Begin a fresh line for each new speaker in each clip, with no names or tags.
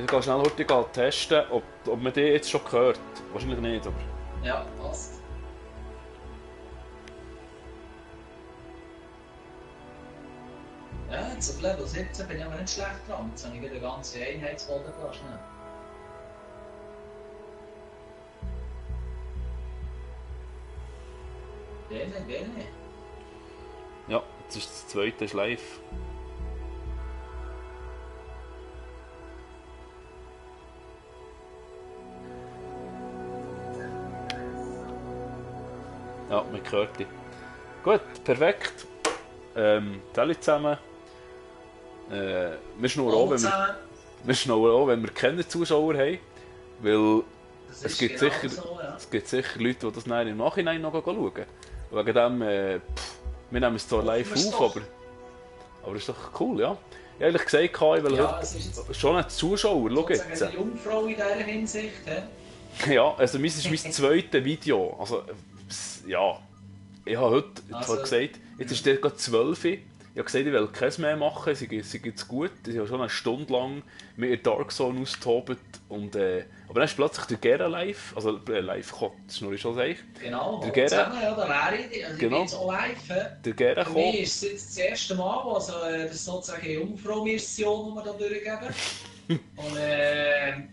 Ich gehe schnell heute testen, ob man die jetzt schon hört. Wahrscheinlich nicht, aber...
Ja, passt. Ja, jetzt auf Level 17 bin ich aber nicht schlecht dran. Jetzt habe ich wieder eine ganze Einheitsboden gelassen. Bene.
Ja, jetzt ist das zweite ist live. Ja, man hört dich. Gut, perfekt. Salut zusammen. Wir schnurren auch, wenn wir keine Zuschauer haben. Weil es gibt,
genau
sicher,
so, ja.
es gibt sicher Leute, die das dann im Nachhinein noch schauen. Wegen dem, wir nehmen es zwar live auf, aber es ist doch cool, ja. Ich habe eigentlich gesagt, ich will
Ja,
heute
es ist jetzt
schon einen Zuschauer. Schau jetzt.
sozusagen eine Jungfrau in dieser Hinsicht. He?
Ja, also mein ist mein zweites Video. Also, ja. Ich habe heute zwar gesagt, jetzt ist der gerade 12 Uhr. Ich habe gesagt, ich will keins mehr machen, sie geht's gut. Ich habe schon eine Stunde lang mit in Dark Zone austobt. Aber dann ist plötzlich der Gera live, also live gekommen, das ist nur schon sagen.
Genau,
der Gera,
zusammen, ja, da wäre ich. Also
genau,
ich bin jetzt auch live.
Der Gera
Für mich ist es jetzt das erste Mal, also das ist sozusagen eine Jungfrau-Mission, die wir hier durchgeben. Und der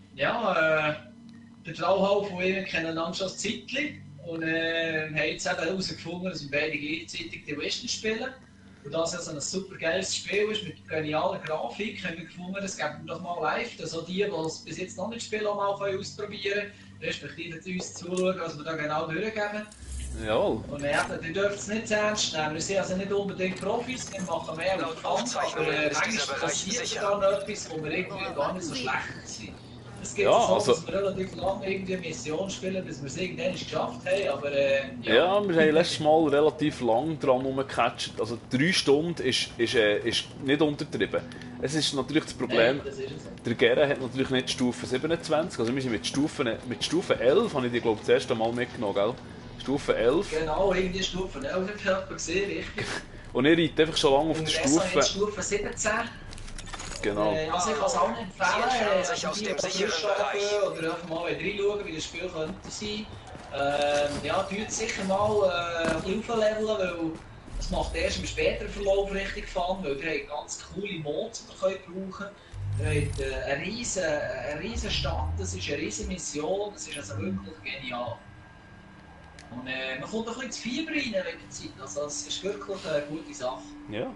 Trauhalf und ich kennen einander schon ein Zeitchen. Und haben jetzt eben herausgefunden, dass wir beide gleichzeitig die Western spielen. Und da es ja so ein super geiles Spiel ist mit genialer Grafik, haben wir gefunden, das geben wir doch mal live, dass auch die es bis jetzt noch nicht spielen, auch mal ausprobieren können, respektive uns zuschauen, was wir da genau durchgeben.
Jawohl.
Und ihr dürft es nicht ernst nehmen, wir sind also nicht unbedingt Profis, wir machen mehr auf Fun, aber manchmal passiert da noch etwas, wo wir irgendwie gar nicht so schlecht sind. Es gibt
ja,
so,
also,
dass wir relativ lange irgendwie eine Mission spielen, bis wir es irgendwann geschafft haben, aber
ja, wir haben letztes Mal relativ lang dran rumgecatcht. Also 3 Stunden ist nicht untertrieben. Es ist natürlich das Problem, der Gera hat natürlich nicht Stufe 27, also wir sind mit Stufe 11, habe ich die glaube ich das erste Mal mitgenommen, gell? Stufe 11.
Genau, irgendwie Stufe 11 habe ich jemanden gesehen, richtig.
Und ihr reitet einfach schon lange auf der Stufe...
Stufe 17.
Genau.
Also ich kann es auch nicht empfehlen,
sich aus dem sicheren Bereich.
Oder einfach mal reinschauen, wie das Spiel könnte sein. Ja, tut sicher mal ein bisschen aufleveln, weil es macht erst im späteren Verlauf richtig Fun, weil ihr habt ganz coole Mods, die ihr brauchen könnt. Ihr habt eine riesen Stadt, das ist eine riesen Mission, das ist also wirklich genial. Und man kommt ein bisschen ins Fieber rein mit der Zeit, also es ist wirklich eine gute Sache.
Ja.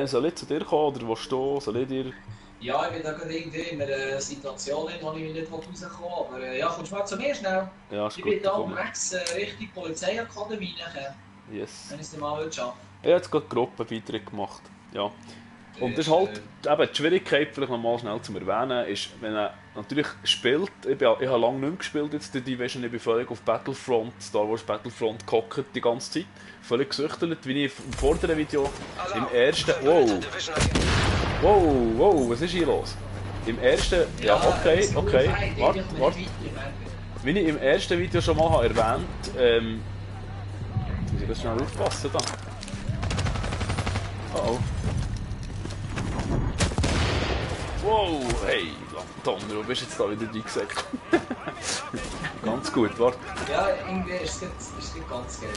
Soll ich zu dir kommen oder willst du? Soll ich dir...
Ja, ich bin da gerade irgendwie in einer Situation, in der ich nicht rauskomme. Aber ja, kommst du mal zu mir schnell?
Ja, ist
ich
gut,
bin da unterwegs Richtung Polizeiakademie nachher.
Yes.
Wenn ich es dir mal schaffen.
Ich habe jetzt gerade Gruppenbeiträge gemacht. Ja. Und das ist halt eben die Schwierigkeit, vielleicht noch mal schnell zu erwähnen, ist, wenn er natürlich spielt, ich habe lange nicht mehr gespielt jetzt die Division, ich bin völlig auf Battlefront, Star Wars Battlefront gehockt die ganze Zeit, völlig gesüchtelt, wie ich im vorderen Video, im ersten, wow, was ist hier los? Im ersten, ja okay, warte, wie ich im ersten Video schon mal habe erwähnt, muss ich das schnell aufpassen da. Oh. Wow, hey, Donner, wo bist du jetzt da wieder reingesackt? Ganz gut, warte.
Ja, irgendwie ist es ganz geil.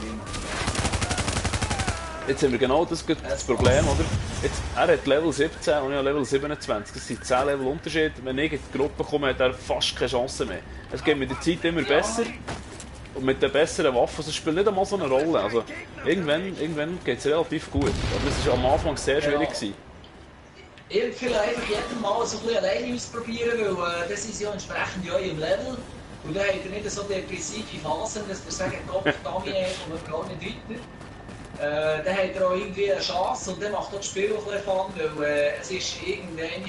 Jetzt haben wir genau das Problem, oder? Jetzt, er hat Level 17 und ich habe Level 27. Das sind 10 Level Unterschied. Wenn ich in die Gruppe komme, hat er fast keine Chance mehr. Es geht mit der Zeit immer besser. Und mit den besseren Waffen, das spielt nicht einmal so eine Rolle. Also, irgendwann geht es relativ gut. Aber es war am Anfang sehr schwierig.
Ich empfehle einfach jedem mal so ein bisschen alleine ausprobieren, weil das ist ja entsprechend ja im Level. Und dann habt ihr nicht so depressive Phasen, dass ihr sagt, Gott, da bin ich und wir gehen nicht weiter. Dann habt ihr auch irgendwie eine Chance und dann macht das Spiel auch ein bisschen Fun, weil es ist irgendwann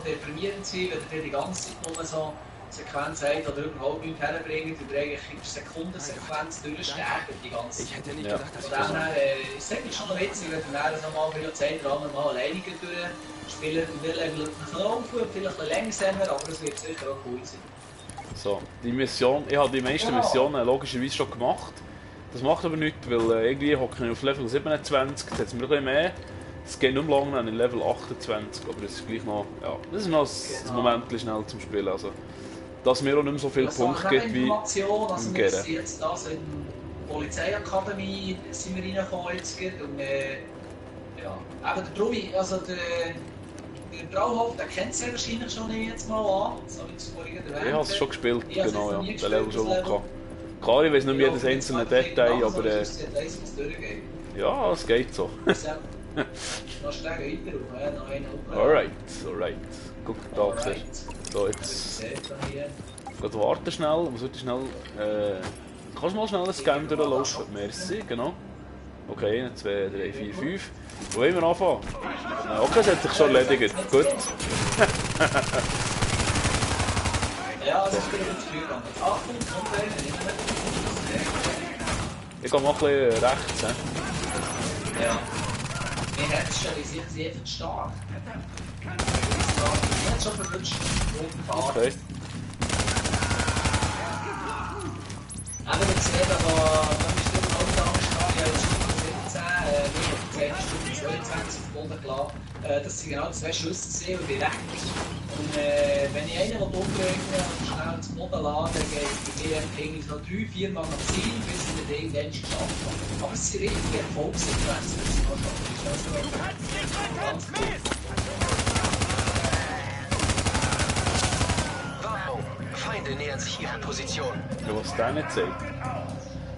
deprimierend sein, wenn ihr die ganze Zeit nur so Sequenz habt oder überhaupt nichts herbringt und eigentlich in der Sekundensequenz durchsterben die ganze Zeit.
Ich hätte nicht gedacht, dass ich das
Von daher ist es eigentlich schon witzig, wenn ihr dann so mal wieder Zeit dran mal alleine durchspielen und wir leveln ein bisschen auf und vielleicht ein bisschen langsamer, aber es wird sicher auch cool sein.
So, die Mission, ich habe die meisten Missionen logischerweise schon gemacht. Das macht aber nichts, weil irgendwie hocke ich auf Level 27, jetzt hat es mir ein bisschen mehr Es geht nicht mehr lange, dann in Level 28, aber es ist gleich noch, ja, das ist noch ein Moment schnell zum Spielen. Also, dass mir auch nicht mehr so viele Punkte gibt wie
also
im
wir
Geren.
sind jetzt da so in der Polizeiakademie sind wir reingekommen jetzt gerade und ja, eben der Trumi, also der Brauhof, der kennt es ja wahrscheinlich schon jetzt mal an, so wie es vorhin erwähnt.
Ich habe es schon gespielt,
Ich habe es
genau,
jetzt noch
ja,
nie
den
gespielt,
Level schon
das
noch gehabt. Klar, ich weiß nicht mehr jedes einzelne Detail, aber ja, es geht so.
Noch schnell weiter rauf, noch einen oben.
Alright. Guck, da siehst du. So, jetzt gerade warten schnell, muss heute schnell, kannst du mal schnell einen Scan durchlaufen? Merci, genau. Okay, 1, 2, 3, 4, 5. Wo wollen wir anfangen? Okay, das hat sich schon erledigt. Gut.
Ja, das ist wieder zu früh gegangen. Achtung, und
Ich gehe mal ein bisschen rechts. He?
ja. Wir haben es schon, ich sehe sie einfach stark. Ich habe schon verwünscht.
Okay.
Aber wir sehen aber, wenn wir Stunden Auto angeschlagen, ja, Stunde 17, wir haben 10 Stunden 22 auf den Boden gelassen. Das sind genau 2 Schüsse gesehen und direkt. Und wenn ich einen umbringen und schnell zum Boden laden, dann geht ich so 3-4 Mal nach Ziel, bis ich den irgendwann geschafft habe. Aber es sind richtige Erfolgssequenzen, das ist ganz gut.
Warnung! Feinde nähern sich ihrer Position.
Ja, was der nicht sagt.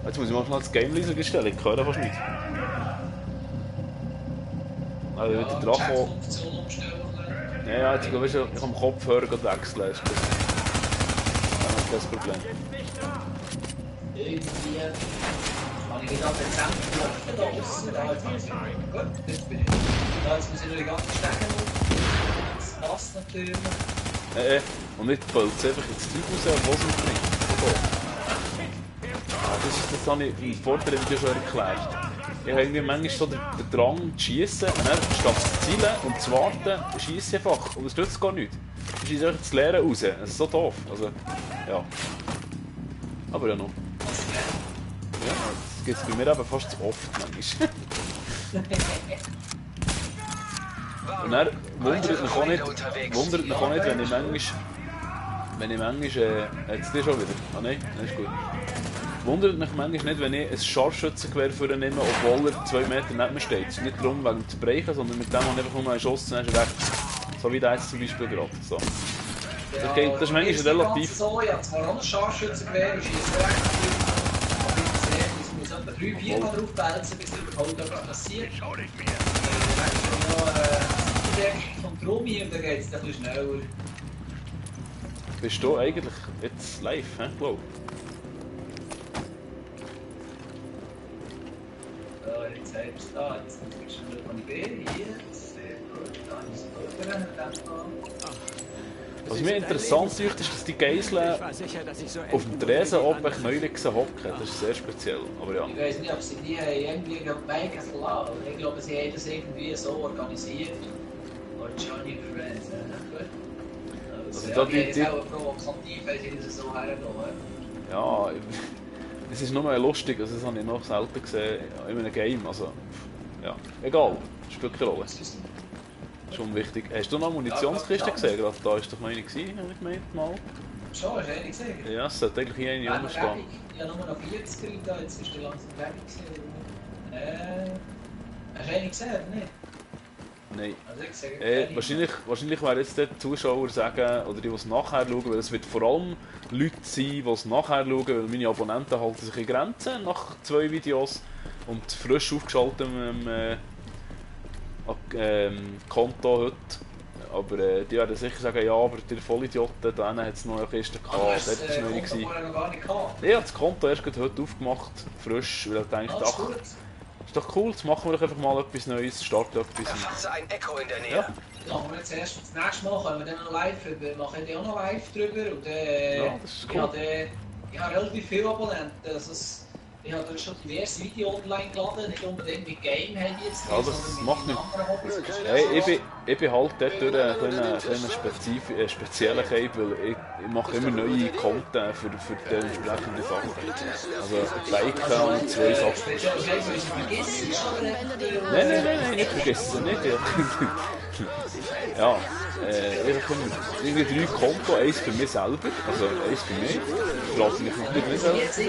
Jetzt muss ich mal schnell das Game leise stellen, ich höre fast nicht. Also
Ja,
mit der Drache.
Chat-Funktion umstellen.
Ja, jetzt weißt du, ich kann den Kopfhörer wechseln. Ist das ist kein Problem.
Irgendwie habe ich gedacht, jetzt haben wir da außen, da jetzt habe ich gut, jetzt bin ich. Da jetzt muss ich nur die ganze Strecke noch. Das passt natürlich.
Und nicht bölzt einfach ins Zeug raus und los mit nicht. Das habe ich im vorderen Video schon erklärt. Ich habe irgendwie manchmal so den Drang zu schiessen, und dann statt zu zielen und zu warten, schiesse ich einfach. Und es nützt gar nichts. Ich schiesse einfach das Leere raus. Das ist so doof. Also, ja. Aber ja noch. Ja, das gibt es bei mir eben fast zu oft manchmal. Und dann wundert mich auch nicht, wenn ich manchmal, jetzt die schon wieder, ah nein, das ist gut. Wundert mich manchmal nicht, wenn ich ein Scharfschützengewehr nehme, obwohl er 2 Meter neben mir steht. Es ist nicht darum, wegen zu brechen, sondern mit dem man einfach nur einen Schuss zu nehmen, ist recht. So wie der jetzt zum Beispiel gerade. So. Das ist manchmal relativ...
So, ich habe zwar auch ein Scharfschützengewehr und schiesse recht viel, aber ich muss etwa 3-4 Mal drauf bälzen, bis überhaupt etwas passiert. Dann habe ich noch die Deckung vom Trumi und dann geht es ein bisschen schneller.
Bist du eigentlich jetzt live, hä? Wow.
So, jetzt selbst da, jetzt bist du von B, hier, sehr gut, da ist es durchgerannt.
Was mir interessant ist, ist, dass die Geiseln auf dem Tresen oben Knäuligen hocken. Das ist sehr speziell. Aber ja.
Ich weiß nicht, ob sie die irgendwie Bike verlassen. Ich glaube, sie haben das irgendwie so organisiert. Oder Johnny Friends, ja, gut. Also,
da
die ist auch provokativ, wenn sie das so hergehen.
Ja, es ist nur lustig, also das habe ich noch selten gesehen in einem Game. Also, ja, egal, spielt keine Rolle. Schon wichtig. Hast du noch eine Munitionskiste gesehen? Gerade da war doch noch eine, habe ich gemeint mal.
Schon, hast du eine gesehen?
Ja, es sollte eigentlich hier eine rumstehen.
Ich habe nur noch 40er da, jetzt ist der langsam fertig gewesen. Hast du eine gesehen, oder nicht?
Nein.
Also ich sehe
Wahrscheinlich werden jetzt die Zuschauer sagen, oder die es nachher schauen, weil es wird vor allem Leute sein, die es nachher schauen, weil meine Abonnenten halten sich in Grenzen nach 2 Videos und frisch aufgeschaltet Konto heute. Aber die werden sicher sagen, ja, aber die Vollidioten, dann hat es noch eine Kiste gehabt,
das
das war neu gewesen.
noch gar nicht gehabt.
Ich habe das Konto erst heute aufgemacht, frisch, weil ich dachte,
Alles
ach,
gut.
ist doch cool, jetzt machen wir doch einfach mal etwas Neues, starten etwas.
Erfasste ein Echo in der Nähe.
Ja.
Ja, wir jetzt erst das nächste Mal können wir dann noch live, wir machen dann auch noch live drüber und
Ja, das ist cool.
ich habe relativ viele Abonnenten, also Ich habe dort schon diverse Videos online geladen, nicht unbedingt mit Game haben die jetzt,
Ja, das macht nichts. Hey, ich bin halt dort durch einen kleinen speziellen Cape, weil ich mache immer neue Content für die entsprechenden Sachen. Also Biken und 2 Sachen. Nein, ich vergesse es nicht. Ja, irgendwie 3 Konto, eins für mich selber, also eins für mich, verrate ich noch nicht selber.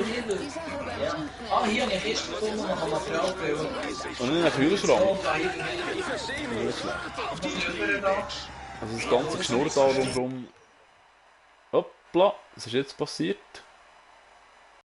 Ah, hier habe ich Kiste gefunden, man kann Material füllen.
Und in einen Kühlschrank.
So, da hier.
Nicht schlecht.
Was ist über da?
Also das ganze Geschnurr da rundherum. Hoppla, was ist jetzt passiert?